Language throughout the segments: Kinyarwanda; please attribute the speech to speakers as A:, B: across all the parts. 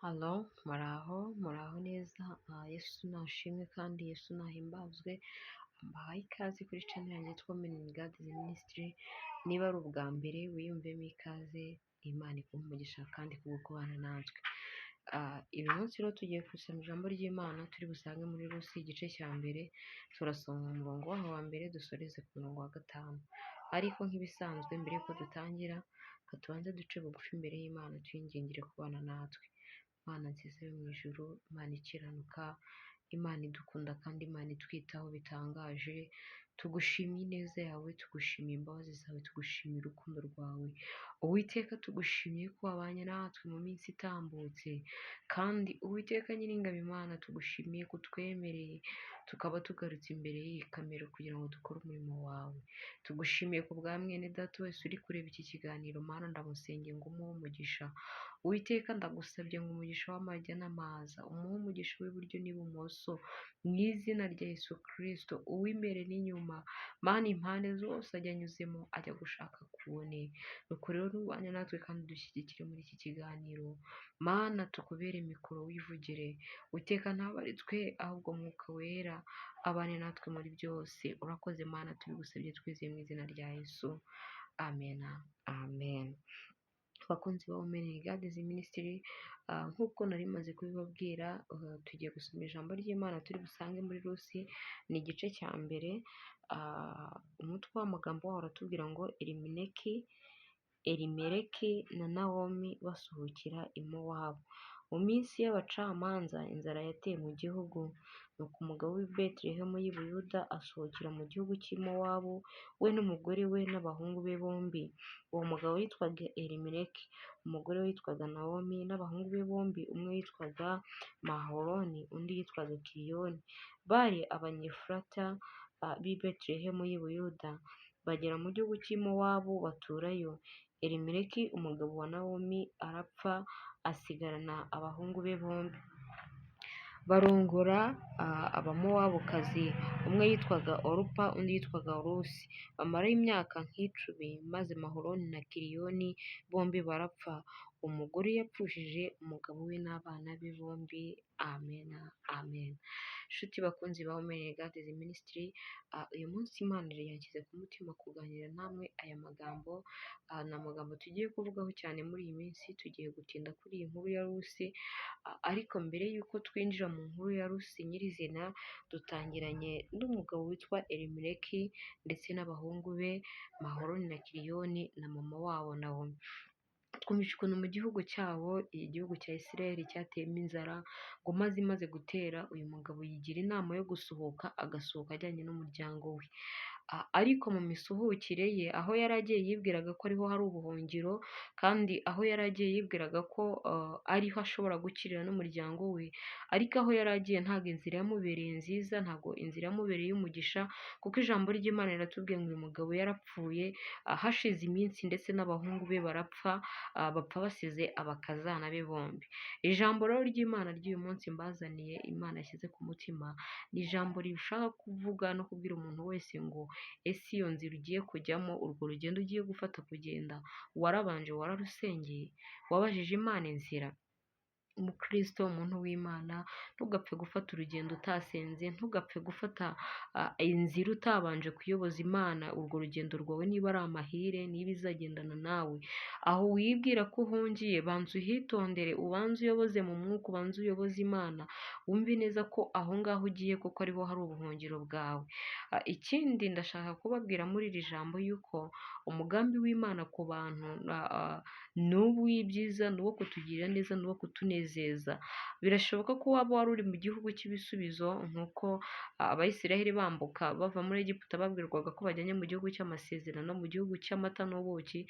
A: Hello, muraho, muraho neza, Yesu nashimwe kandi Yesu nahimbazwe, mbahaye ikaze kuri channel yanjye yitwa Women in God Ministry, niba ari ubwa mbere wiyumvemo ikaze, Imana iguhe umugisha kandi kubwo kubana natwe. Uyu munsi rero tugiye gusoma ijambo ry'Imana turi busange muri Rusi igice cya mbere, turasoma umurongo waho wa mbere dusoreze ku murongo wa gatanu. Ariko nk'ibisanzwe mbere yuko dutangira, reka tubanze duce bugufi imbere y'Imana tuyingingire kubana natwe. Imana nziza yo mu ijuru, Imana ikiranuka, Imana idukunda kandi Imana itwitaho bitangaje, tugushimiye ineza yawe, tugushimiye imbabazi zawe, tugushimiye urukundo rwawe. Uwiteka tugushimiye ko wabanye natwe mu minsi itambutse, kandi Uwiteka Nyiringabo Imana tugushimiye ko utwemereye tukaba tugarutse imbere y'iyi kamera kugira ngo dukore umurimo wawe. Tugushimiye ku bwa mwene data wese uri kureba iki kiganiro, Mana ndamusengeye ngo umuhe umugisha. Uwiteka ndagusabye ngo umugisha w'amajya n'amaza, umuhe umugisha w'iburyo n'ibumoso, mu izina rya Yesu Kristo, uw'imbere n'inyuma, Mana impande zose ajya anyuzemo ajya gushaka kubone. Nuko rero nubane natwe kandi udushyigikire muri iki kiganiro, Mana tukubere mikoro wivugire, Uwiteka ntabe ari twe ahubwo Mwuka Wera abane natwe muri byose. Urakoze Mana, tubigusabye twizeye mu izina rya Yesu, amen, amen. Bakunzi ba Women in God Ministry, nk'uko nari maze kubibabwira, tugiye gusoma ijambo ry'Imana turi busange muri Rusi, ni igice cya mbere, umutwe w'amagambo waho uratubwira ngo Elimeleki na Nawomi basuhukira i Mowabu. Mu minsi y'abacamanza inzara yateye mu gihugu, nuko umugabo w'i Betelehemu y'i Buyuda asuhukira mu gihugu cy'i Mowabu, we n'umugore we n'abahungu be bombi. Uwo mugabo yitwaga Elimeleki, umugore we yitwaga Nawomi, n'abahungu be bombi, umwe yitwaga Maholoni, undi yitwaga Kiliyoni. Bari Abanyefurata b'i Betelehemu y'i Buyuda. Bagera mu gihugu cy'i Mowabu baturayo. Elimeleki umugabo wa Nawomi arapfa, asigarana abahungu be bombi. Barongora Abamowabukazi, umwe yitwaga Orupa undi yitwaga Rusi. Bamarayo imyaka nk'icumi, maze Maholoni na Kiliyoni bombi barapfa. Umugore yapfushije umugabo we n'abana be bombi. Amen, amen. Nshuti bakunzi ba Women in God Ministry, uyu munsi Imana yanshyize ku mutima kuganira namwe aya magambo. Ni amagambo tugiye kuvugaho cyane muri iyi minsi, tugiye gutinda kuri iyi nkuru ya Rusi, ariko mbere y'uko twinjira mu nkuru ya Rusi nyirizina, dutangiranye n'umugabo witwa Elimeleki ndetse n'abahungu be Maholoni na Kiliyoni na mama wabo Nawomi. Twumvise ukuntu mu gihugu cyabo, igihugu cya Isirayeli cyateyemo inzara, ngo maze imaze gutera uyu mugabo yigira inama yo gusohoka, agasohoka ajyanye n'umuryango we. Ariko mu misuhukire ye, aho yari agiye yibwiraga ko ariho hari ubuhungiro, kandi aho yari agiye yibwiraga ko ariho ashobora gukirira n'umuryango we, ariko aho yari agiye ntabwo inzira yamubereye nziza, ntabwo inzira yamubereye umugisha, kuko ijambo ry'Imana riratubwiye ngo uyu mugabo yarapfuye, hashize iminsi ndetse n'abahungu be barapfa, bapfa basize abakazana be bombi. Ijambo rero ry'Imana ry'uyu munsi mbazaniye, Imana yashyize ku mutima, ni ijambo rishaka kuvuga no kubwira umuntu wese ngo ese iyo nzira ugiye kujyamo, urwo rugendo ugiye gufata kugenda, warabanje wararusengeye, wabajije Imana inzira? Umukristo, umuntu w'Imana, ntugapfe gufata urugendo utasenze, ntugapfe gufata inzira utabanje kuyoboza Imana, urwo rugendo rwawe niba ari amahire, niba izagendana nawe. Aho wibwira ko uhungiye, banza uhitondere, ubanze uyoboze mu mwuka, ubanze uyoboze Imana, wumve neza ko aho ngaho ugiye koko ariho hari ubuhungiro bwawe. Ikindi ndashaka kubabwira muri iri jambo yuko umugambi w'Imana ku bantu ni uw'ibyiza, ni uwo kutugirira neza, ni uwo kutunezeza. Birashoboka ko waba wari uri mu gihugu cy'ibisubizo nk'uko Abayisiraheli bambuka bava muri Egiputa babwirwaga ko bajyanye mu gihugu cy'amasezerano, mu gihugu cy'amata n'ubuki,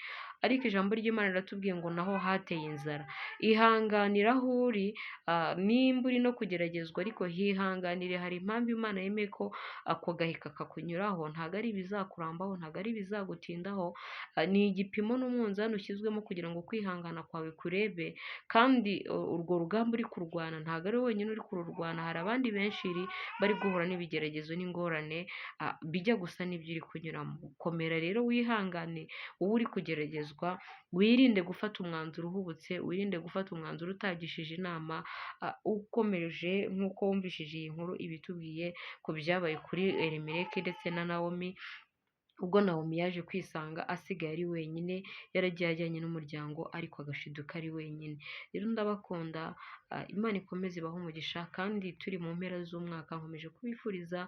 A: ariko ijambo ry'Imana riratubwiye ngo naho hateye inzara. Ihanganire aho uri, nimba uri no kugeragezwa ariko hihanganire, hari impamvu Imana yemeye ko ako gaheka kakunyuraho, ntabwo ari ibizakurambaho, ntabwo ari ibizagutindaho, ni igipimo n'umunzani ushyizwemo kugira ngo kwihangana kwawe kurebe, kandi urwo Urwo rugamba uri kurwana ntabwo ari wowe wenyine uri kururwana, hari abandi benshi bari guhura n'ibigeragezo n'ingorane bijya gusa n'ibyo uri kunyuramo. Komera rero wihangane, wowe uri kugeragezwa, wirinde gufata umwanzuro uhubutse, wirinde gufata umwanzuro utagishije inama, ukomeje nk'uko wumvishije iyi nkuru ibitubwiye ku byabaye kuri Elimeleki ndetse na Nawomi, ubwo Nawomi yaje kwisanga asigaye ari wenyine, yaragiye ajyanye n'umuryango ariko agashiduka ari wenyine. Rero ndabakunda, Imana ikomeze ibahe umugisha, kandi turi mu mpera z'umwaka nkomeje kubifuriza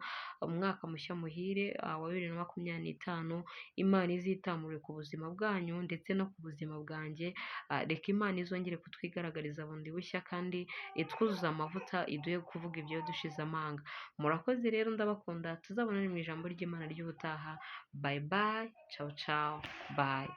A: umwaka mushya muhire wa 2025, Imana izitamurure ku buzima bwanyu ndetse no ku buzima bwanjye, reka Imana izongere kutwigaragariza bundi bushya kandi itwuzuze amavuta, iduhe kuvuga ibyo dushize amanga. Murakoze rero ndabakunda, tuzabonane mu ijambo ry'Imana ry'ubutaha. Bye bye, ciao ciao, bye.